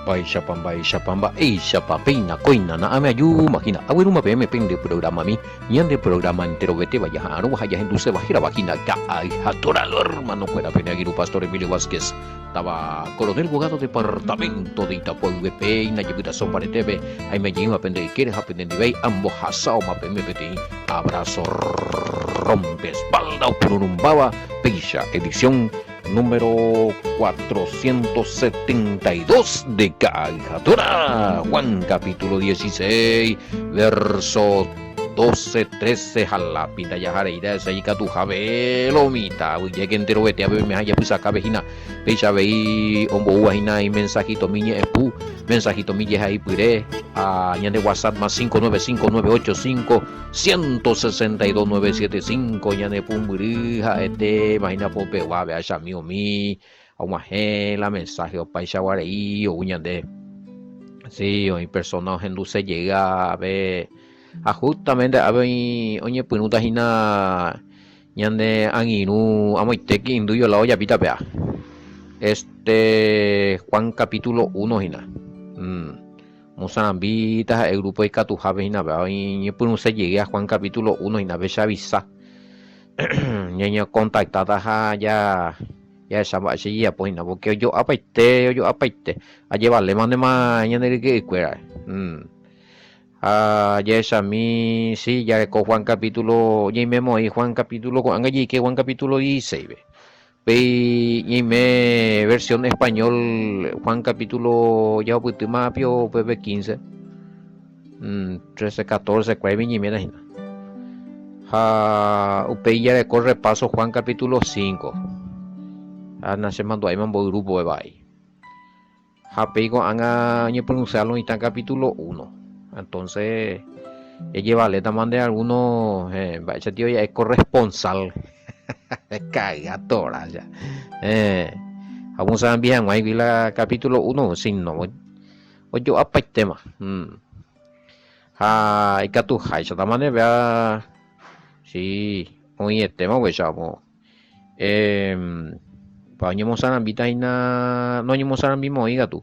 Mba'éichapa, mba'éichapa, mba'éichapa, péina kóina na'ãme aju, imagina, aguerúma peẽme pende programami, ñande programa enterovetéva jaha'arõva ha jahenduséva hérava hína Ka'ay ha Toralo hermano-kuéra pene angirũ Pastor Emilio Vázquez, táva Coronel Bogado departamento de Itapúa-yve péina jepytaso mbaretépe aime jeýma pende ykére ha pende ndivéi ambohasáoma peẽme peteĩ abrazo rompe espalda opururũmbáva péicha edición Número 472 de Ka'ayhatora, Juan capítulo 16, verso 12, 13 ha lápiz ndajahareíta hese ikatuha lo mitã avyjéke enterovete avei ha japysakave hína péicha avei omboúva hína imensajitomi ñe'ẽpu mensajitomi jehaipyre ha ñande WhatsApp más 595 985 162 975 ñane pumbyry ha'ete imagina popegua vea chami umi og̃uahẽ la mensaje opaichagua rei ou ñande sí oĩ persona ohenduse jey ave ha justamente ave oĩ oñepyrũta hína ñane angirũ amoite ki'indy ola ojapíta péa este Juan capítulo 1 hína. Mozambique ha'e grupo ikatuhápe hína péva oñepyrũse jey a Juan capítulo 1 hína pe che avisa. Ñañecontactáta ha ja jahecha mba'e che jejapo hína porque ojo'apaite ojo'apaite ajevalémantema ñande ryke'ykuérare. Ha jahechami si jareko Juan capítulo ñaimemoĩ Juan capítulo ko'ág̃a jaike Juan capítulo 16-pe. Upéi ñaime versión español Juan capítulo jahupytýma pio upépe 15, 13, 14 kuéraimi ñaiméta hína. Ha upéi jareko repaso Juan capítulo 5. Ha nachemandu'áima mboy grupo péva ai. Ha péi ko'ág̃a oñepyrũse lo mitã capítulo 1. Entonces, ejevalétama nde alguno eh, mba'éicha tio ja'e corresponsal. Caga tora ya. Eh, ha omosarambi hag̃ua igui la capítulo 1, si no, ojo'apaitéma. Mm. Ha ikatuháichatama nde vea, si, oĩetéma upéicha amo. Eh, pa oñemosarambíta hína, noñemosarambimo'ãi katu.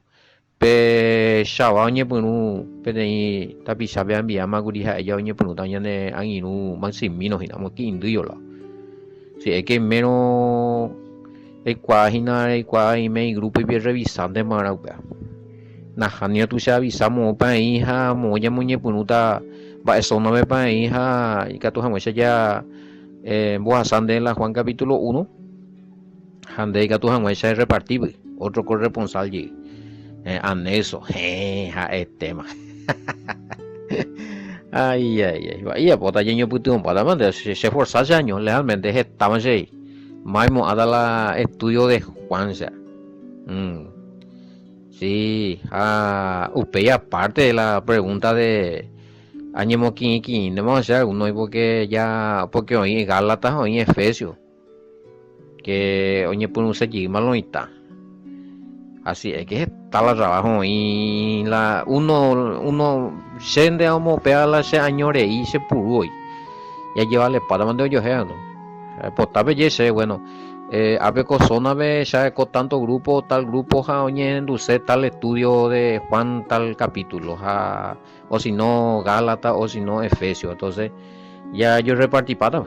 Pe chava oñepyrũ peteĩ tapichápe ambiáma kuri ha'e ja oñepyrũta ñane angirũ Maximino hína, mokĩ'indy ola. Si es que mérõ reikuaa hína reikuaa ime igrupo ipe revisánte marã upéva. Nahániri katu che avisa moõpa aĩ ha moõ ñamoñepyrũta mba'e zona-pepa aĩ ha ikatu hag̃uáicha ja Embohasa nde la Juan capítulo 1 ha nde ikatu hag̃uáicha errepartípy otro corresponsal jey. Eh, anexo, héẽ, ha'etéma. Ay, ay, ay, vai apóta ñañopytyvõmbáta mante, che, che forza che año, lealmente hetáma che he'i. Maimo'ãta la estudio de Juan che. Mm. Sí, ha upéi aparte la pregunta de Añemoki'ĩki'ĩntema osẽ alguno porque ya porque oĩ Gálatas ha oĩ Efesio que oñepyrũse jeýma lo mitã. Así es que heta la trabajo oĩ la uno uno che nde omopea la che año rei che puru oĩ. Jajevalepáta mante ojohéva no. Aipota peje che bueno Eh, ápe ko zona-pe che areko tanto grupo, tal grupo ha oñehenduse tal estudio de Juan tal capítulo ha o si no Gálatas o si no Efesios. Entonces, ya yo repartipáta.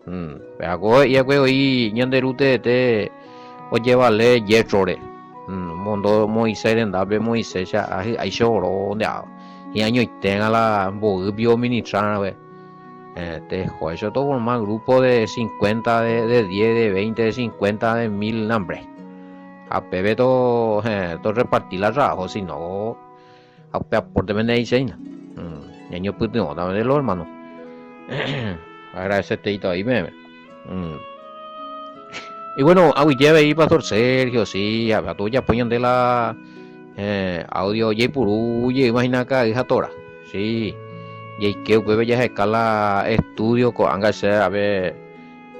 Mm. Pe ako he'i va'ekue oĩ ñande Ru teete ojevale Jétrore. Mm. Omondo Moisés rendápe Moisés che hy'ái che oro nde ao. Hi'añoiténga la mboýpi oministrarãve. Eh, te eso to forma grupo de 50, de, de 10, de 20, de 50, de 1000, nambre. Ha péve to, eh, to reparti la trabajo, si no Ha upe aporte pende he'iséina. Ñañopytyvõta pende lo hermano. Agradeceteita avei peẽme. Y bueno, aguyje avei Pastor Sergio, sí, ha katu ojapo ñande la eh, audio jaipuru jeýma hína ka'ay ha tora. Sí, jaike upépe jaheka la estudio ko'ág̃a che ave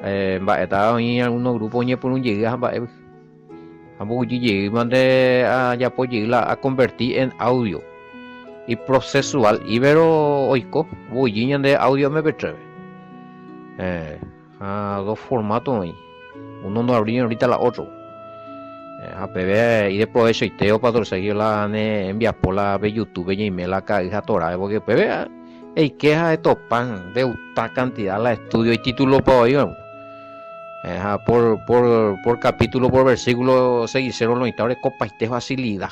eh, mba'éta oĩ algunos grupo oñepyrũ jey ha mba'e. Amboguejy jey mante ajapo jey la aconverti en audio y procesual ibero oiko mboguejy ñande audio mp3-pe. Eh, ha dos formato oĩ. Uno no abrí ahorita la otro. Ha peve ideprovechoite Pastor Sergio la ne hembiapo la pe YouTube ñaime la ka'y ha Torápe porque upépe eike ha etopa ndeuta cantidad la estudio ititulopa oĩva. Ha por, por, por capítulo, por versículo seguisero loĩta orekopaite facilidad.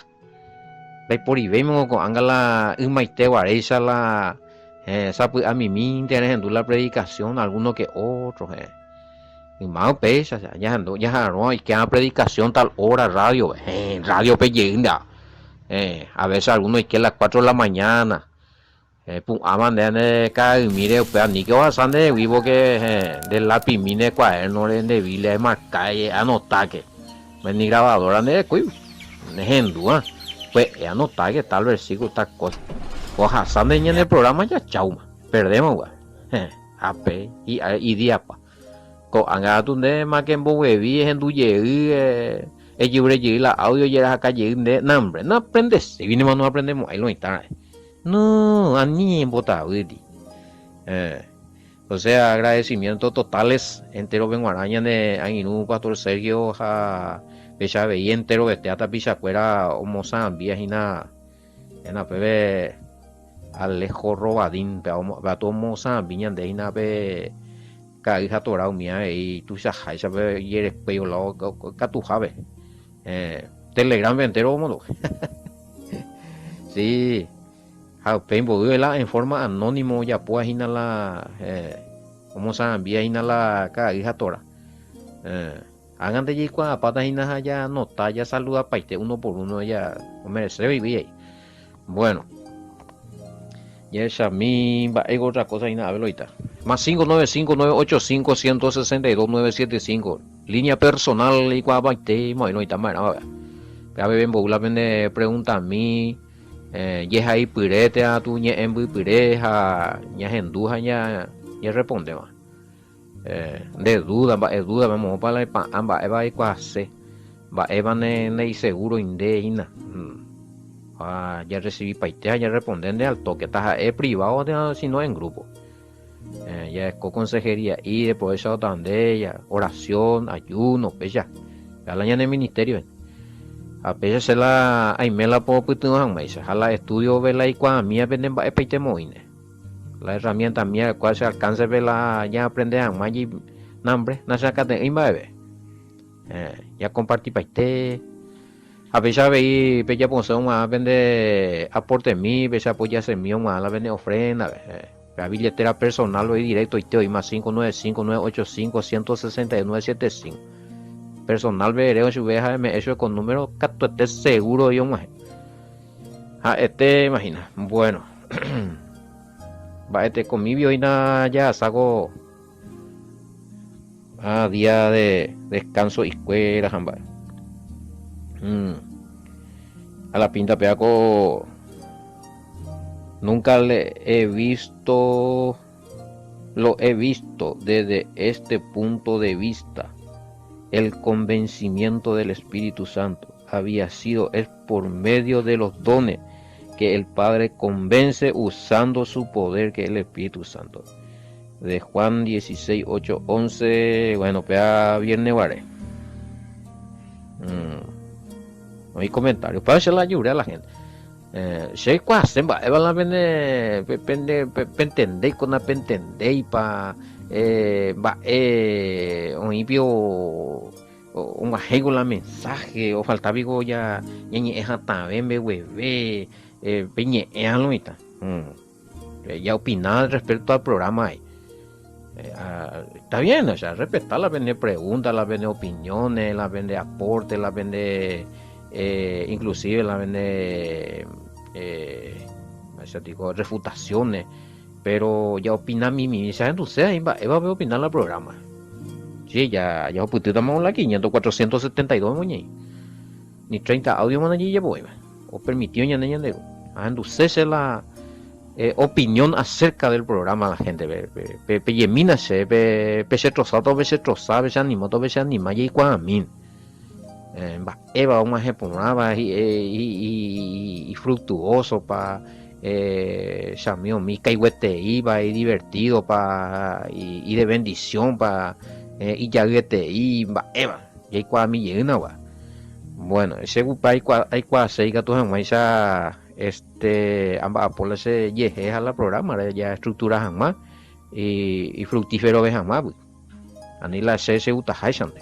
Ndaiporivéima ko'ág̃a la ymaite guaréicha la sapy'amimínte rehendu la predicación alguno que otro. Yma upéicha ñahendu ñaha'arõ oikéva predicación tal hora radio-pe. Radio-pe jeýnte a veces alguno oike las cuatro de la mañana. Epu'ãma nde nde ka'aymíre upe aníke ohasa ndehegui porque nde lapimi nde cuaderno-re nde Biblia emarka eanotáke. Ni grabadora nderekói nehendúva pues eanotáke tal versículo tal cosa. Ohasa nde ñane programa ja cháuma, perdéma upéva. Ápe idiapa. Ko'ág̃a katu nde máke mboguevi ehendu jey ejyvre jey la audio ejerahaka jey nde nambre. Noaprendeséigui nima noaprendemo'ãi lo mitã ra'e. No, ani ñembotavýti. O sea, agradecimiento totales enterope g̃uarã ñane angirũ Pastor Sergio ha péicha avei enterovete tapichakuéra omosãambia hína péve Alejo Robadín pe atu omosãambi ñande hína pe ka'ay ha Torá umi avei tuichaháicha pe ijerekuéi ola katuhápe. Telegram-pe entero omondo. Sí. Ha upéi mboyve la en forma anónimo ojapóva hína la omosãambia hína la ka'ay ha Torá. Ág̃ante jaikuaapáta hína ha jaanota, jasaludapaite uno por uno ja omerece oivi ai. Bueno. Jahechami mba'éiko otra cosa hína ápe loita. Más 5 9 5 9 8 5 162 9 7 5. Línea personal ikuaapaite mo'ãi loita mba'erãva. Pe aveve mboy la pende preguntami jehaipyre térã tu ñe'ẽmbypyre ha ñahendu ha ñarrespondéva. Nde dúda, mba'e dúda, moõpa la epa'ã, mba'épa aikuaase, mba'épa ndeisegúroi nde hína. Ha jarresivipaite ha jarresponde nde al tóke, taha'e privádo térã sino en grúpo. Jareko konseheria'i, deprovéchata nde, orasión, ayúno, péicha. Péva la ñane ministério. Ha péicha che la aime la popytyvõ hag̃uáicha. Ha la estúdiope la aikuaamíva pende mba'epaite moĩne. La herramienta mía arekóva che alcance-pe la ñaaprende hag̃ua nambre, nachakate'ỹi mba'eve. Ñakompartipaite. Ha péicha avei pejaposẽ og̃uahã pende aportemi, péicha apoyasemi og̃uahã la pene ofrenda-pe. Pe billetera personal oĩ directoite oĩma 595 985 169 75. Personal-pe ere ochupe ha eme'ẽ chupe ko número katuete seguro oĩ og̃uahẽ. Ha'ete imagina. Bueno. Mba'eteko mívi oĩna jahasa ko ah, día de descanso ikuéra ha mba'e. A la pinta péva ko nunca le he visto lo he visto desde este punto de vista el convencimiento del Espíritu Santo había sido es por medio de los dones que el Padre convence usando su poder que es el Espíritu Santo. De Juan 16, 8, 11, bueno, péva viernes guare. Mm. Oĩ comentario. Para che la ayudé a la gente. Eh, che aikuaase mba'éva la pende pende pentendéi ko napentendéipa eh, mba'e oĩ pio Og̃uahẽiko la mensáhe, ofalta piko ja ñañe'ẽ hatãve mbegueve pe ñe'ẽ ha lo mitã. Ja opina respecto al programa ahí. Está bien, o sea, respeta la pende pregunta, la pende opiniones, la pende aporte, la pende eh, inclusive la pende eh, digo, refutaciones, pero ja opina mimi, se entonces ahí mba'éva pe opina la programa. Sí, ya ya opytýtama la 500, 472 moñeĩ. Ni 30 audio mana jejapovéima. O permitió ñande ñande ru. Ahenduse la eh, opinión acerca del programa la gente. Pe, pe, pe, pe yemina che, pe, pe che trosato, pe che trosa, pe che animoto, pe che anima, jaikuaamin. Eh, mba'éva og̃uahẽ porãva, ifructuoso-pa, eh, chami umi ikaigueteíva, idivertido-pa, i de bendición-pa, eh, ijayetei, mba'éva, jaikuaami jeýnagua. Bueno, che upe aikuaase ikatu hag̃uáicha este amba'apo la che jehe ha la programa-re jaestructura hag̃ua ifructíferove hag̃uágui. Ani la che chegutaháichante.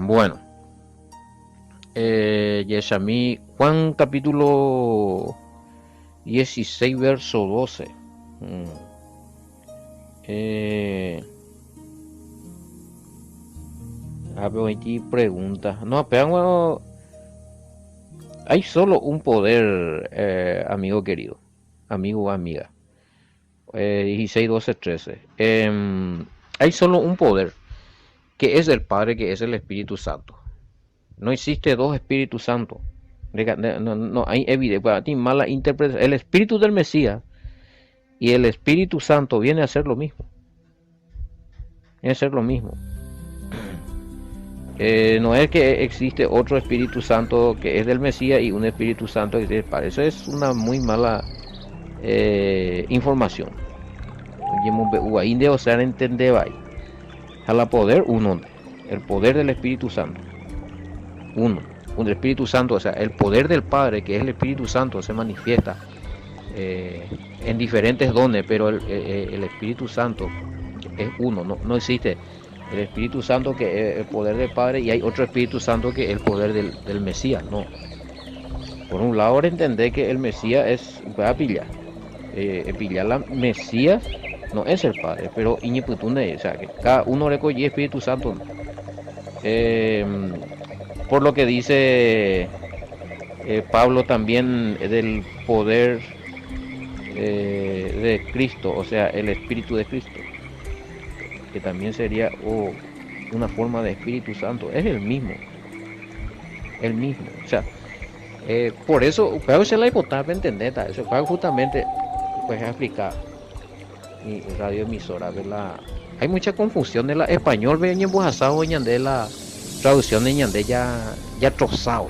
Bueno, eh, jahechami Juan capítulo 16 verso 12. Mm. Eh, ápe oĩti pregunta. No, péva hay solo un poder, eh, amigo querido, amigo o amiga. Eh, 16, 12, 13. Eh, hay solo un poder, que es el Padre, que es el Espíritu Santo. No existe dos Espíritus Santos. No, no hay evidencia, mala interpretación. El Espíritu del Mesías y el Espíritu Santo viene a ser lo mismo. Viene a ser lo mismo. Eh, no es que existe otro Espíritu Santo que es del Mesías y un Espíritu Santo que es del Padre. Eso es una muy mala eh, información. O sea, entender ahí. A la poder uno, el poder del Espíritu Santo. Uno, un Espíritu Santo, o sea, el poder del Padre, que es el Espíritu Santo, se manifiesta eh, en diferentes dones, pero el, eh, el Espíritu Santo es uno, no, no existe el Espíritu Santo que es el poder del Padre y hay otro Espíritu Santo que es el poder del, del Mesías, no. Por un lado, entender que el Mesías es, a pillar, eh, pillar la Mesías no es el Padre, pero iñipytũne, o sea, que cada uno recoge Espíritu Santo. Eh, por lo que dice eh, Pablo también del poder eh, de Cristo, o sea, el Espíritu de Cristo, que también sería oh, una forma de Espíritu Santo, es el mismo, el mismo, o sea, eh, por eso, pero se la hipotapa entender, eso justamente, pues explicar mi radio emisora, la hay mucha confusión de la español, ve en la traducción de ñande ya ya trozado.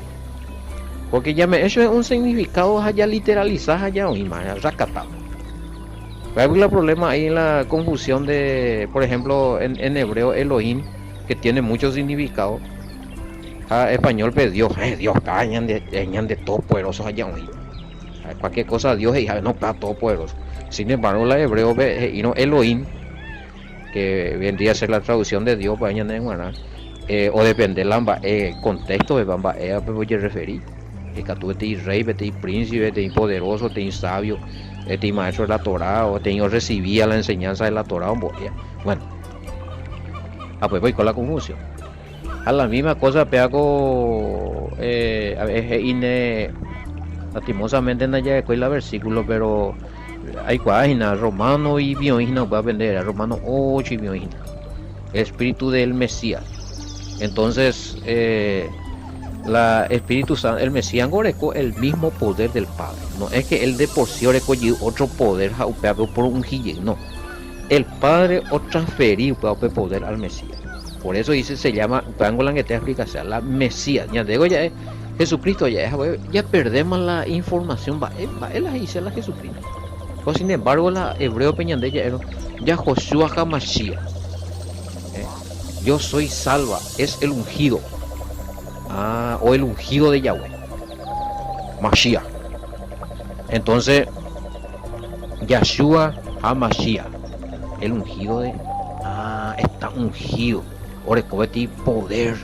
Porque ya me eso es un significado allá literalizado allá o más racatado. Hay un problema ahí en la confusión de, por ejemplo, en, en hebreo Elohim, que tiene mucho significado. A español pe Dios, eh, Dios, ñande, ñande todopoderoso allá hoy. Cualquier cosa Dios y no está todopoderoso. Sin embargo, la hebreo y no Elohim, que vendría a ser la traducción de Dios para ñande eh, o depende la eh, contexto de bamba eh, voy a referir. Ikatu peteĩ rey, peteĩ príncipe, peteĩ poderoso, peteĩ sabio, peteĩ maestro de la Torah, o peteĩ recibía la enseñanza de la Torah, ombo'ea. Bueno, ah, pues voy con la confusión. A la misma cosa peaco eh, a veces ine lastimosamente no ya la versículo, pero hay página Romano y bioígina voy a aprender Romano 8 y bioígina. Espíritu del Mesías. Entonces, eh, la Espíritu Santo, el Mesías oreco el mismo poder del Padre. No es que él de por sí oreco otro poder por un no. El Padre o transferió poder al Mesías. Por eso dice, se llama, la que te explica, sea, la Mesías. Ya digo, ya es Jesucristo, ya es, ya perdemos la información, va, va, él dice la Jesucristo. Pues, sin embargo, la hebreo peñande ya era, ya Joshua Hamashiach. Eh, yo soy salva, es el ungido. Ah, o el ungido de Yahweh. Mashiach. Entonces, Yahshua HaMashiach, el ungido de. Ah, está ungido. Oreko ti poder.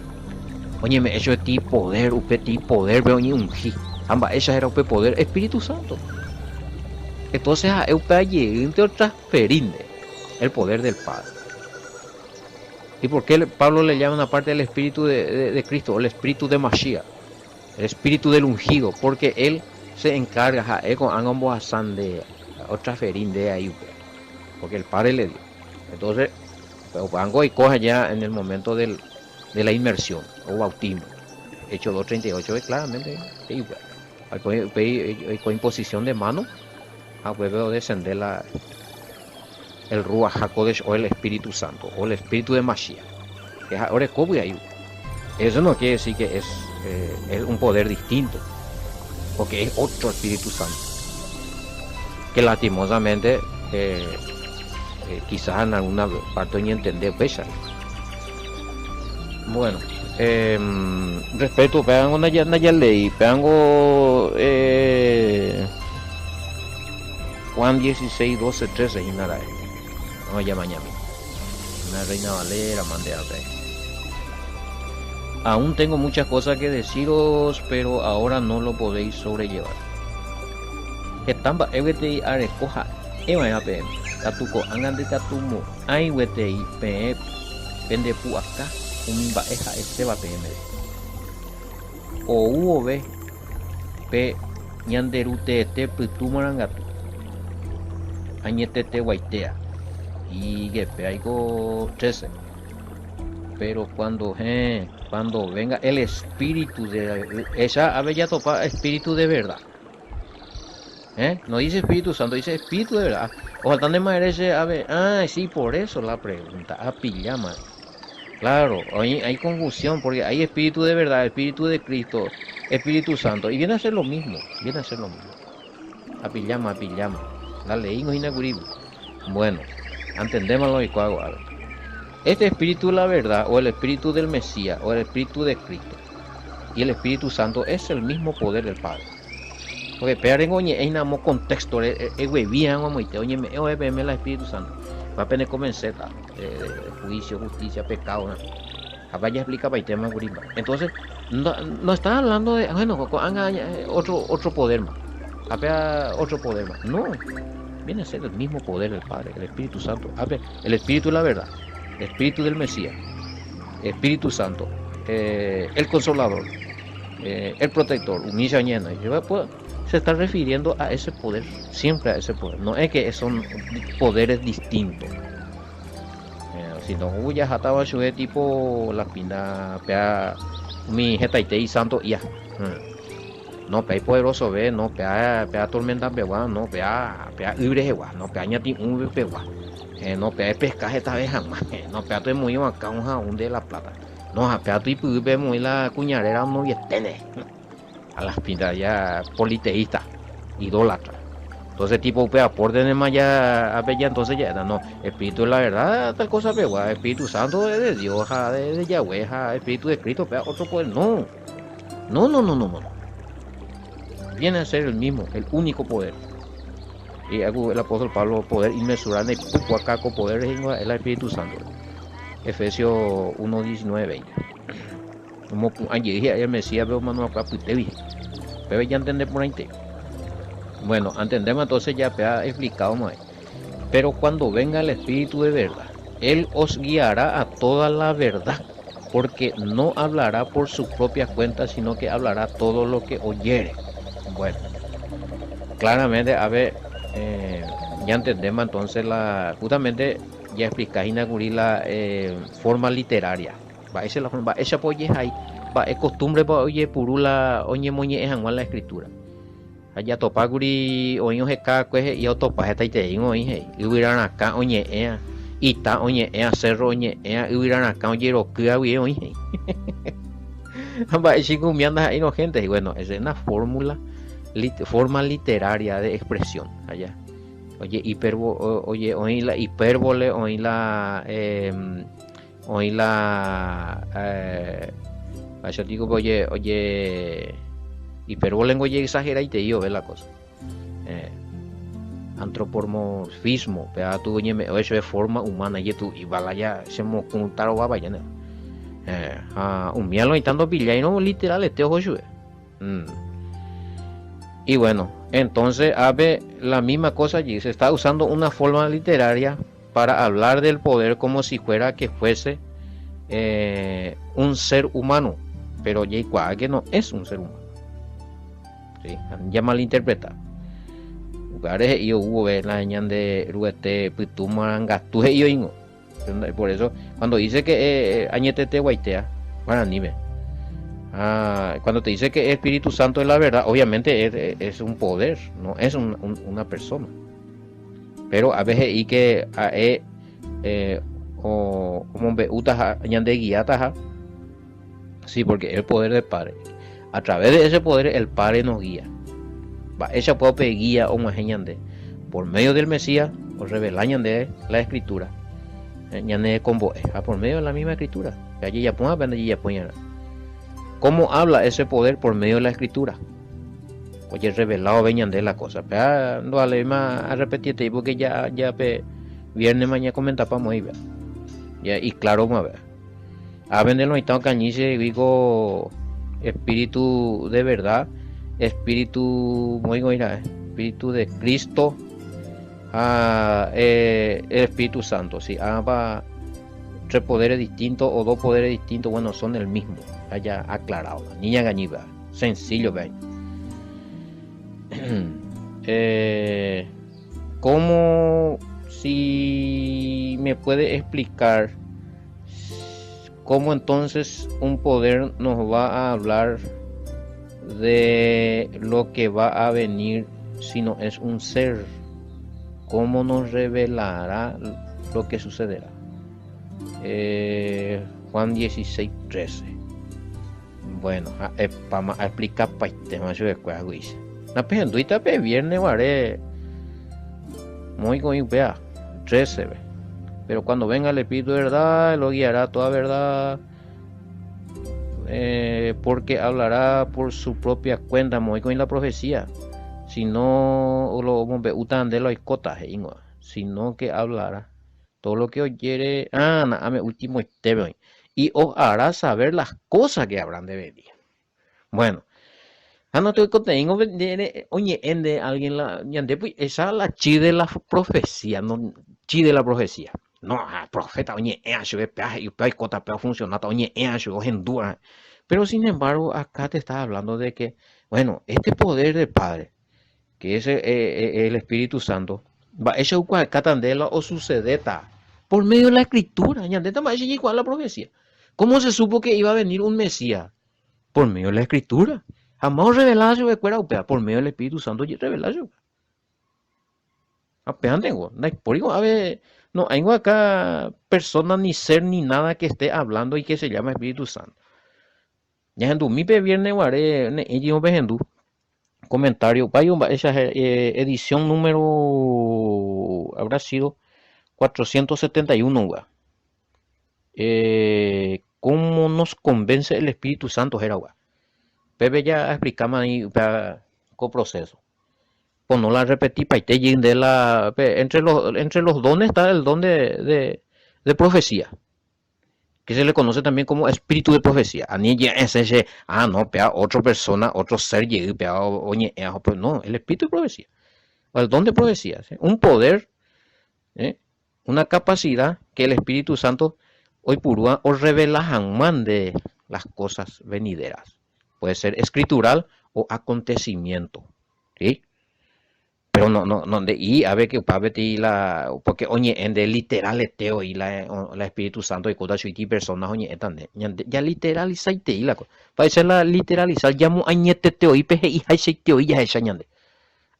Oye, me hecho de ti poder, upe ti poder, veo ni ungi. Amba esa era upe poder, Espíritu Santo. Entonces, a upe transferinde el poder del Padre. ¿Y por qué Pablo le llama una parte del Espíritu de, de, Cristo, o el Espíritu de Mashiach? El Espíritu del ungido, porque él se encarga, con de transferir ahí, porque el Padre le dio. Entonces, pero y coja ya en el momento del, de la inmersión o bautismo. Hechos 2.38 es claramente igual. Hay con imposición de mano, a puede descender la, el Ruach HaKodesh o el Espíritu Santo o el Espíritu de Mashiach. Que ahora ahí. Eso no quiere decir que es, eh, es un poder distinto, porque es otro Espíritu Santo. Que lastimosamente eh, eh, quizás en alguna parte ni entender pesa. Bueno, eh, respecto péango ndajaléi, péango eh, Juan 16, 12, 13 hína ra'e. Vamos a mañami. Una Reina Valera, mande a ver. Aún tengo muchas cosas que deciros, pero ahora no lo podéis sobrellevar. Heta mba'e gueteri areko ha'eva'erã peẽme, katu ko'ág̃a ndikatumo'ãi gueteri peẽ pendepu'aka umi mba'e ha'eséva peẽme rehe. Ou vove pe Ñanderuteete Pytu Marangatu, añeteteguaitéa, ijepe aiko 13. Pero cuando, héẽ, cuando venga el Espíritu de, echa ave jatopa Espíritu de verdad. ¿Eh? No dice Espíritu Santo, dice Espíritu de verdad. Ojalá de madre ese ave. Ah, sí, por eso la pregunta. Ah, pillama. Claro, hay, hay confusión porque hay Espíritu de verdad, Espíritu de Cristo, Espíritu Santo. Y viene a ser lo mismo, viene a ser lo mismo. Apillama, apillama. La leí no Bueno, entendemos lo que hago. Este Espíritu de la verdad, o el Espíritu del Mesías, o el Espíritu de Cristo, y el Espíritu Santo es el mismo poder del Padre. Porque péarengo oñe'ẽ amo contexto eguevi hag̃ua moite oñeme'ẽ oe peẽme la Espíritu Santo. Va pene convencéta de, juicio, justicia, pecado. ¿no? Ha vaya explicapaitéma kuri mba'e. Entonces, no, no está hablando de, bueno, ko'ág̃a otro, otro poder más. Ha péa otro poder más. No, viene a ser el mismo poder del Padre, el Espíritu Santo. Ape, el Espíritu de la verdad, el Espíritu del Mesías, Espíritu Santo, eh, el Consolador, eh, el Protector, umícha oñe'ẽnoi. Se está refiriendo a ese poder, siempre a ese poder. No es que son poderes distintos. Eh, sino jahátava chupe tipo la pinda péa umi hetaite isanto ia. Hmm. No, péa ipoderosove, no, péa, péa tormenta pegua, no, péa, péa y rehegua, no, péa ñati'ũ pegua, eh, no, péa epesca hetave hag̃ua, eh, no, péa toemoĩ oakã oha'ũ de la plata, no, ha péa toipy'ỹpe emoĩ la kuña réra onovieténe. A las pintas ya politeísta, idólatra. Entonces tipo upe aporte nema ya ape ya entonces ya no, espíritu de la verdad tal cosa pegua, espíritu santo de, de Dios, ja, de, de Yahweh, ja, espíritu de Cristo, pea otro poder, no. No, no, no, no, no. Viene a ser el mismo, el único poder. Y el apóstol Pablo, poder inmesurable, pupuacaco, poder es el Espíritu Santo. Efesios 1, 19, 20. Omopu'ã jey hi'ái el Mesíaspe omano'akue apytégui. Upéva ijantende porãite. Bueno, antendéma entonces ya péa explicado ma'e. Pero cuando venga el Espíritu de verdad, Él os guiará a toda la verdad, porque no hablará por su propia cuenta, sino que hablará todo lo que oyere. Bueno, claramente, a ver, eh, ya entendemos entonces la, justamente ya explica hína kuri la eh, forma literaria. Mba'éicha la forma, mba'éichapa ojehai, mba'e costumbre-pa ojepuru la oñemoñe'ẽ hag̃ua la escritura. Ha jatopákuri oĩ oheka'akue he'i otopa hetaiterei oĩ he'i, yvyra rakã oñe'ẽa, ita oñe'ẽa, cerro oñe'ẽa, yvyra rakã ojerokýa guive oĩ he'i. Ha mba'éichiko umía ndaha'éirõ gente he'i, bueno, esa es una fórmula, forma literaria de expresión, allá. Oye, hiperbo, oye, oĩ la hipérbole, oĩ la eh, Oĩ la mba'éicha piko pe oje oje hipérbolengo ojeexageraitei ove la cosa. Antropomorfismo, péva katu oñeme'ẽ chupe forma humana ijetu'úiva la ja chemokũta rovavaite. Ha umíva lo oĩta ndopilláirõ literalete oho chupe. Y bueno, entonces ápe la misma cosa allí, se está usando una forma literaria para hablar del poder como si fuera que fuese eh, un ser humano, pero jaikuaa que no es un ser humano. ¿Sí? Ya malinterpreta. Upévare he'i ou vove la ñande Ruete pytu marangatu he'i oĩngo. Por eso, cuando dice que eh, añeteteguaitea, guaraníme, ah, cuando te dice que Espíritu Santo es la verdad, obviamente es, es un poder, no es un, un, una persona. Péro ápe he'i ke ha'e omombe'útaha, ñandegiátaha, sí, porque el poder del Padre. A través de ese poder el Padre nos guía. Mba'éichapa upe guía og̃uahẽ ñande? Por medio del Mesías orrevela ñandéve la Escritura, ñanerekombo'e, ha por medio de la misma Escritura. Pe ajejapóva pe ndajejapóiarã. ¿Cómo habla ese poder? Por medio de la escritura. Ojerrevelado ve ñande la cosa. Pe ndovaléima arrepetietei porque ya, ya pe viernes ma ñakomentapámo ahí, vea. Ya, y claro ma vea. A vende lo oĩta okañy che ko espíritu de verdad, espíritu moĩgo oĩra'e, espíritu de Cristo ha eh, el Espíritu Santo. Si ambas tres poderes distintos o dos poderes distintos, bueno, son el mismo. Haya aclarado. Niña gañiva. Sencillo, vean. eh, ¿Cómo si me puede explicar cómo entonces un poder nos va a hablar de lo que va a venir si no es un ser? ¿Cómo nos revelará lo que sucederá? Eh, Juan 16, 13. Bueno, ha'epáma aexplikapaitéma chupekuéra guiche. Napehendúita pe viernes guare moĩko oĩ upéva, 13-pe. Pero cuando venga el Espíritu de verdad, él lo guiará toda verdad, eh, porque hablará por su propia cuenta, moĩko oĩ la profecía. Si no lo omombe'úta nde lo oikóta, he'íngua, sino que hablará Todo lo que oyere, ah, na'ãme ultimoitépe oĩ. Y os hará saber las cosas que habrán de venir. Bueno, ha no toikoteĩngo oñe'ẽ nde alguien la ñande pues esa la chi de la profecía, no chi de la profecía. No, ah, profeta oñe'ẽ chupe péa he'i upéva oikóta péa ofuncionáta oñe'ẽ chupe ohendúva. Pero sin embargo, acá te está hablando de que, bueno, este poder del Padre que es el Espíritu Santo, mba'éicha oikuaakáta nde la osucedéta por medio de la Escritura, ñandéta mba'éicha jaikuaa la profecía. ¿Cómo se supo que iba a venir un Mesías? Por medio de la Escritura. Jamás orrevelaba chupekuéra upéva, por medio del Espíritu Santo ojerrevela chupe. Ha pévante ningo, ndaipóri ko'ápe, no hay acá persona ni ser ni nada que esté hablando y que se llama Espíritu Santo. Ñahendumi pe viernes guare ne'ẽ jey pehendu comentario upáivo mba'éicha edición número habrá sido 471 gua. Eh, ¿Cómo nos convence el Espíritu Santo héra gua? Pépe ja explicáma ahí upéva ko proceso. Pono la repetipaite jey nde la entre los entre los dones está el don de, de, de profecía. que se le conoce también como espíritu de profecía. Ani ñe'ẽse che, ah, no, péa otro persona, otro ser jey, péa oñe'ẽ aho, pero no, el espíritu de profecía, o el don de profecía, ¿sí? Un poder, ¿eh? Una capacidad que el Espíritu Santo oipurúva orrevela hag̃ua nde las cosas venideras. Puede ser escritural o acontecimiento, ¿sí? Péro no, no, no nde'íri ave ke opa peteĩ la, pórke oñe'ẽ nde literalete oĩ la, la espíritu santo oikóta chuiti persona oñe'ẽta nde. Ñande jaliteralisaitei la kósa. Mba'éicha la literalisar jamoañetete oĩ pe he'ihaichaite oĩ jahecha ñande.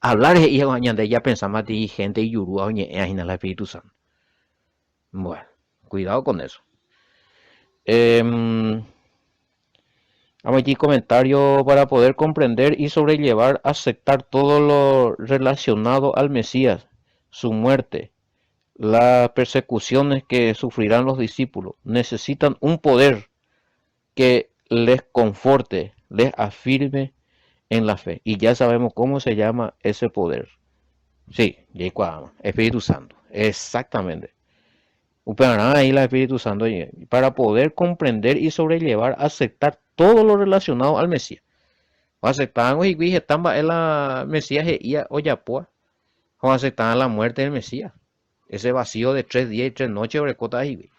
Hablar he'i hag̃ua ñande japensáma peteĩ hénte ijurúva oñe'ẽva hína la espíritu santo. Bueno, cuidado con eso. Eh, Amoĩti comentario para poder comprender y sobrellevar aceptar todo lo relacionado al Mesías, su muerte, las persecuciones que sufrirán los discípulos. Necesitan un poder que les conforte, les afirme en la fe. Y ya sabemos cómo se llama ese poder. Sí, jaikuaáma. Espíritu Santo. Exactamente. Upearã ahí la Espíritu Santo para poder comprender y sobrellevar, aceptar todo lo relacionado al Mesías. Oaceptávango hikuái heta mba'e la Mesías he'íva ojapóva, ha oaceptaban la muerte del Mesías. Ese vacío de tres días y tres noches orekóta hikuái.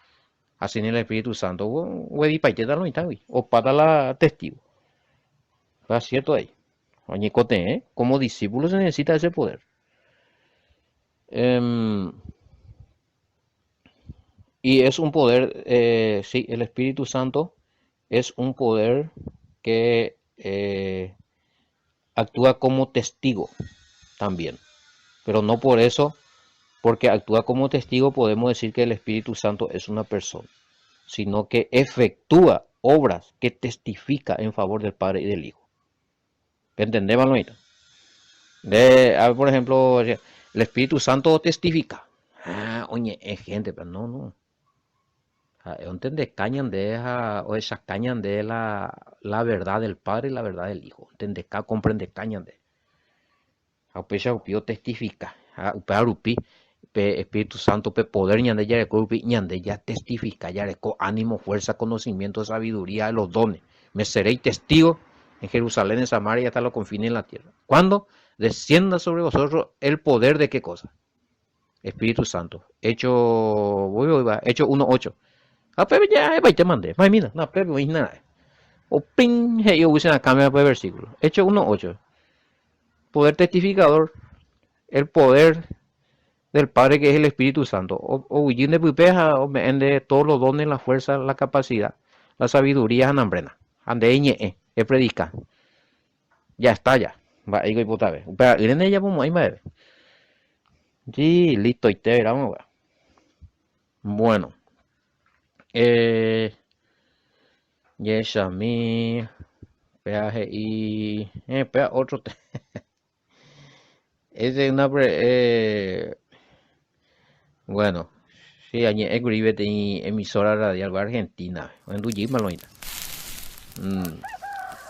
Ha sin el Espíritu Santo oguevipaitéta lo mitãgui, opáta la testigo. Está cierto ahí. Oñekotevẽ, como discípulo se necesita ese poder. Em, y es un poder, eh, sí, el Espíritu Santo es un poder que eh, actúa como testigo también. Pero no por eso, porque actúa como testigo, podemos decir que el Espíritu Santo es una persona, sino que efectúa obras que testifica en favor del Padre y del Hijo. ¿Entendémalo ahorita? De, a ver, por ejemplo, el Espíritu Santo testifica. Ah, oñe'ẽ gente, pero no, no. Ha'e ontendeka ñande ha ohechaka ñande la, la verdad del Padre y la verdad del Hijo. Ontendeka, okomprendeka ñande. Ha upéicha rupi otestifika. Ha upéva rupi pe Espíritu Santo, pe poder ñande jareko rupi, ñande jatestifika, jareko ánimo, fuerza, conocimiento, sabiduría, los dones. Me seréis testigo en Jerusalén, en Samaria y hasta los confines de la tierra. ¿Cuándo? Descienda sobre vosotros el poder de qué cosa? Espíritu Santo. Hecho, voy, voy, va. Hecho 1.8. Ha pépe ja hepaitéma nde. Maimína, na pépe oĩ hína ra'e. Opín he'i oguy che akãme pe versículo. Hecho 1.8. Poder testificador, el poder del Padre que es el Espíritu Santo. Oguejy nde pype ha ome'ẽ nde todos los dones, la fuerza, la capacidad, la sabiduría ha nambrena. Ha nde eñe'ẽ, epredika. Ya está ya. Mba'éiko oipotave. Upéva'ỹre ndejapomo'ãi mba'eve. Sí, listoite veramo upéva. Bueno. Eh, jahechami. Péa he'i. Eh, péa otro te. Ese es una pre, eh, bueno, sí, añe'ẽ kuri peteĩ emisora radial Argentina, ohendu jeýma lo oĩta. Mm,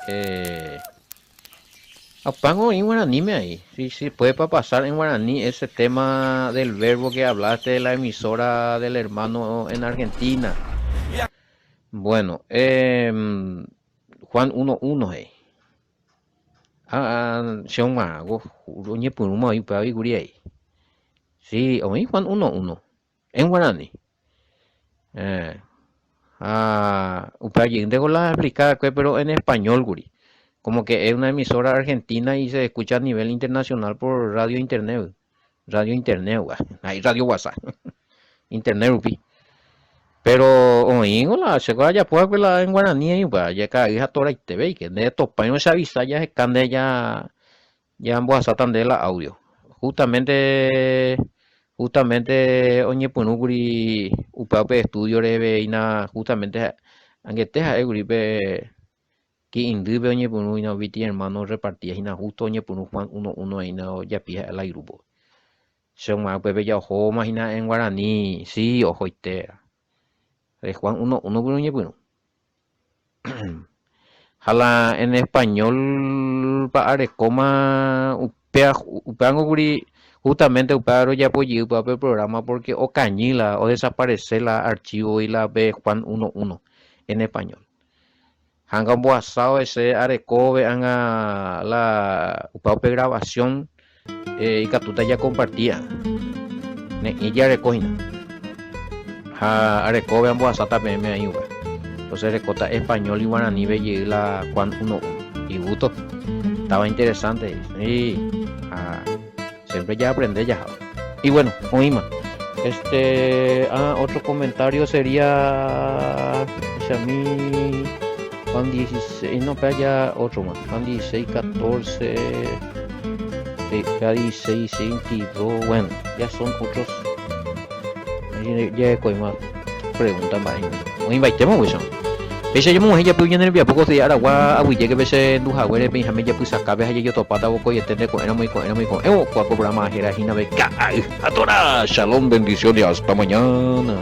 eh, apángo oĩ guaraníme ahí. Sí, sí, puede pa pasar en guaraní ese tema del verbo que hablaste de la emisora del hermano en Argentina. Bueno, eh, Juan 1.1 he'i. Ha che og̃uahãvo oñepyrũma oĩ upéva oikuri ai. Sí, oĩ Juan uno uno, en guarani. Eh, ha upéva jeýnteko la aexplika va'ekue pero en español kuri. Como que es una emisora argentina y se escucha a nivel internacional por radio internet, radio internet, radio WhatsApp, internet rupi. Pero oĩngo la che ko ajapo va'ekue la en guarani aĩ upéva jeka'aguy ha toraitevéike nde topáirõ che avisa jaheka nde ja jambohasáta nde la audio. Justamente justamente oñepyrũ kuri upéva pe estudio reheve hína justamente angete ha'e kuri pe ki'indýpe oñepyrũ hína Viti hermano orrepartia hína justo oñepyrũ Juan uno uno hína ojapi ha'e la igrupo. Che og̃uahẽ upépe ja ohóma hína en guarani, sí, ohoite. De Juan uno uno kuri oñepyrũ. Ha la en español pa arekóma upéa upéango kuri justamente upéva rojapo jey upéva pe programa porque okañy la odesaparece la archivo y la pe Juan uno uno en español. Ha anga ombohasávo hese arekove anga la upéva upe grabación ikatúta jakomparti ne'ĩ jareko hína. Ha arekove ambohasáta peẽme aĩ upéva. Entonces arekóta español y guaranípe jey la Juan uno uno. Igusto. Estaba interesante. Sí. Ha siempre ya aprende jahávo. Y bueno, oĩma. Este, ah, otro comentario sería, chami, Juan 16, no, pero ya otro más. Juan 16, 14, sí, ya 16, 22, bueno, ya son otros. Ya más preguntas más. Oĩmbaitéma upéicha. Péicha ñamog̃uahẽ japy ñane rembiapo ko día aragua aguyjéke pe che rendu haguére peĩháme japysakápe ha jajotopáta vokoiete ko'ẽramo iko'ẽramo iko'ẽvo kua programa héra hína pe Ka'ay ha Torá. Shalom, bendiciones y hasta mañana.